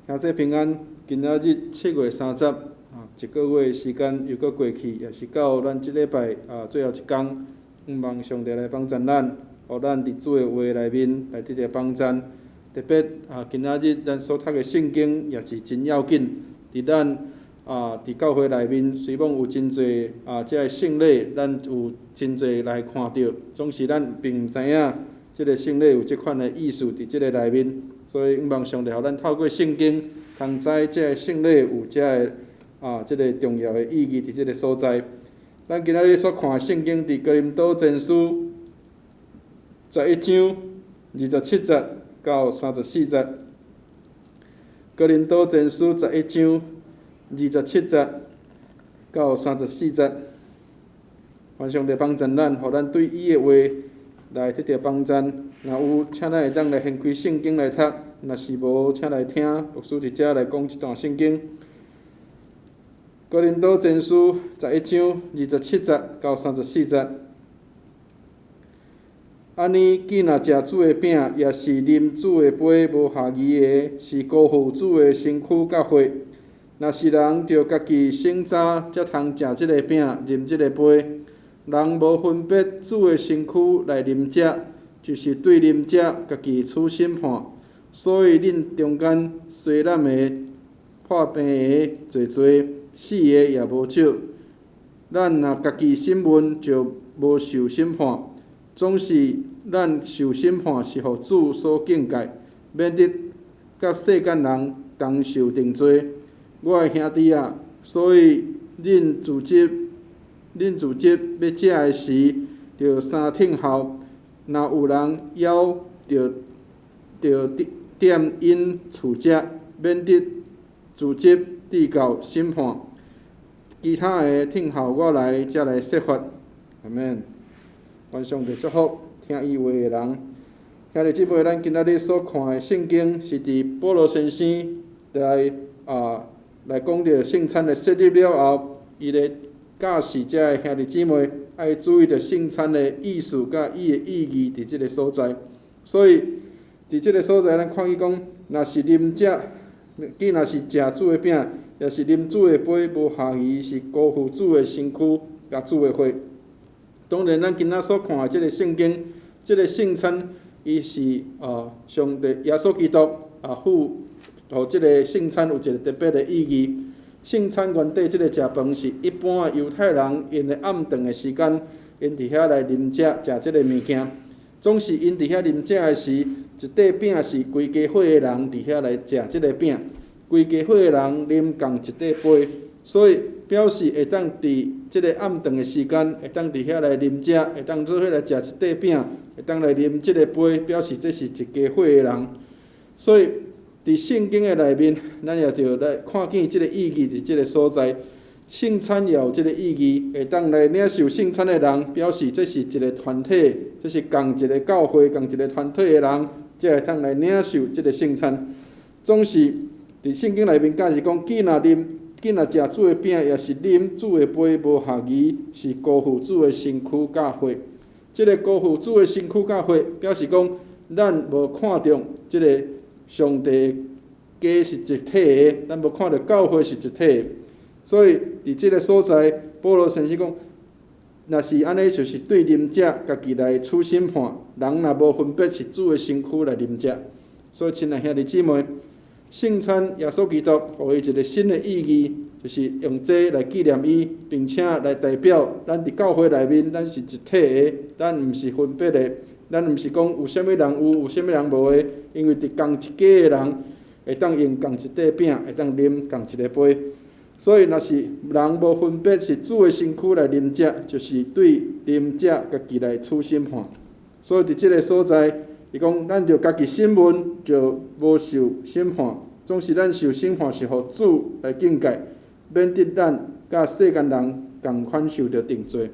兄弟平安，今仔日7月30，一个月的時間又閣過去，也是到咱這禮拜最後一工。向望上帝來幫贊咱，予咱佇主的話內面來得著幫贊。特別今仔日咱所讀的聖經也是真要緊。佇咱佇教會內面，雖罔有真濟這个聖禮，咱有真濟來看著，總是咱並毋知影這个聖禮有這款的意思佇這个內面。所以，向望上帝予咱透過聖經，通知這个聖禮有這个重要的意義佇這个所在。咱今仔日所看的聖經佇哥林多前書11章27節到34節。哥林多前書十一章二十七節到34節，願上帝幫贊咱，予咱對伊的話來得著幫贊。若有，請咱會當來掀開聖經來讀；若是無，請來聽牧師佇遮來講一段聖經。哥林多前書十一章二十七節到三十四節。按呢，既若食主的餅，抑是啉主的杯，無合宜的，是辜負主的身軀佮血。若是人著家己省察，才通食這个餅，啉這个杯。人無分別主的身軀來啉食，就是對啉食家己取審判。所以恁中間衰懶的、破病的濟濟，死的也無少。咱若家己審問，就無受審判。總是咱受審判是予主所警戒，免得佮世間人同受定罪。我的兄弟啊，所以恁聚集欲食的時，著三聽候。若有人枵，著點𪜶厝食，免得聚集致到審判。其他的聽候我來才來設法。阿們。願上帝祝福聽伊話的人。兄弟姊妹，咱今仔日所看的聖經是佇保羅先生來講著聖餐的設立了後，伊咧教示遮个兄弟姊妹愛注意著聖餐的意思佮伊的意義佇這个所在。所以佇這个所在，咱看見講，若是啉食，既若是食主的餅，抑是啉主的杯，無合宜，是辜負主的身軀佮主的血。當然，咱今仔所看的這个聖經，這个聖餐，伊是上帝耶穌基督賦予這个聖餐有一个特別的意義。聖餐原底這个食飯是一般的猶太人𪜶的暗頓的時間，𪜶佇遐來啉食食這个物件。總是𪜶佇遐啉食的時，一塊餅是規家伙的人佇遐來食這个餅，規家伙的人啉仝一塊杯，所以表示會當佇這个暗頓的時間，會當佇遐來啉食，會當做伙來食一塊餅，會當來啉這个杯，表示這是一家伙的人。所以佇聖經的內面，咱也著來看見這个意義佇這个所在。聖餐也有這个意義，會當來領受聖餐的人，表示這是一个團體，這是仝一个教會、仝一个團體的人，才會當來領受這个聖餐。總是佇聖經內面教示講，既若啉，既若食主的餅，抑是啉主的杯，無合宜，是辜負主的身軀佮血。這个辜負主的身軀佮血，表示講咱無看重這个上帝的家是一體的，咱無看著教會是一體的。所以佇這个所在，保羅先生講，若是按呢，就是對啉者家己來取審判。人若無分別是主的身軀來啉食。所以，親愛兄弟姊妹，聖餐耶穌基督予伊一个新的意義，就是用這來紀念伊，並且來代表咱佇教會內面，咱是一體的，咱毋是分別的，咱毋是講有啥物人有，有啥物人無的，因為佇仝一家的人會當用仝一塊餅，會當啉仝一个杯。所以，若是人無分別是主的身軀來啉食，就是對啉者家己來取審判。所以，佇這个所在，伊講咱著家己審問，就無受審判。總是咱受審判是予主來警戒，免得咱佮世間人仝款受著定罪。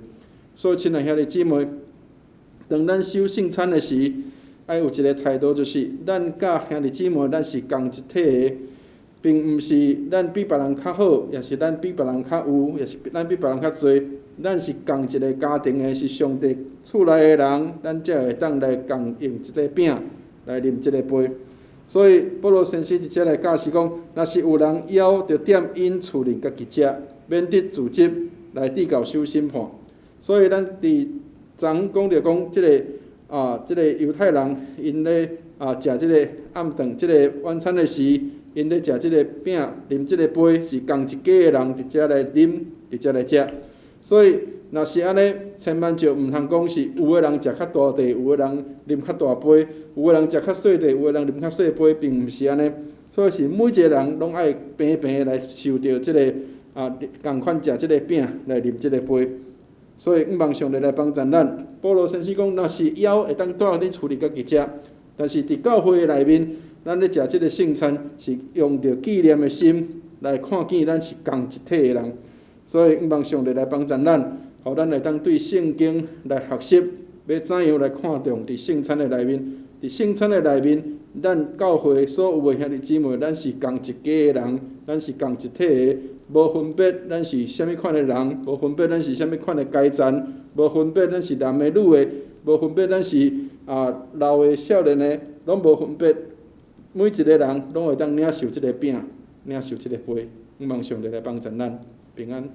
所以，親愛兄弟姊妹，當咱守聖餐的時，愛有一个態度，就是咱佮兄弟姊妹，咱是仝一體的。並毋是咱比別人較好，抑是咱比別人較有，抑是咱比別人較濟。咱是仝一个家庭的，是上帝厝內的人，咱才會當來仝用這个餅來啉這个杯。所以保羅先生佇遮來教示講，若是有人枵，就踮𪜶厝裡家己食，免得組織來至到受審判。所以咱佇昨昏講著講，這個猶太人𪜶咧食這個暗頓這個晚餐的時，𪜶咧食這個餅、啉這個杯，是仝一家的人佇遮來啉，佇遮來食。所以若是按呢，千萬就毋通講是有的人食較大塊，有的人啉較大杯，有的人食較細塊，有的人啉較細杯，並毋是按呢。所以是每一個人攏愛平平來受著這個仝款食這個餅來啉這個杯。所以，向望上帝來幫助咱。保羅先生講，若是枵會當蹛佇厝裡家己食，但是佇教會內面，咱咧食這個聖餐，是用著紀念的心來看見咱是仝一體的人。所以，向望上帝來幫助咱，予咱會當對聖經來學習，欲怎樣來看重佇聖餐的內面。佇聖餐的內面，咱教會所有的兄弟姊妹，咱是仝一家的人，咱是仝一體的，無分別咱是啥物款的人，無分別咱是啥物款的階層，無分別咱是男的女的，無分別咱是老的少年的，攏無分別。每一個人攏會當領受這个餅，領受這个杯。向望上帝來幫助咱，平安。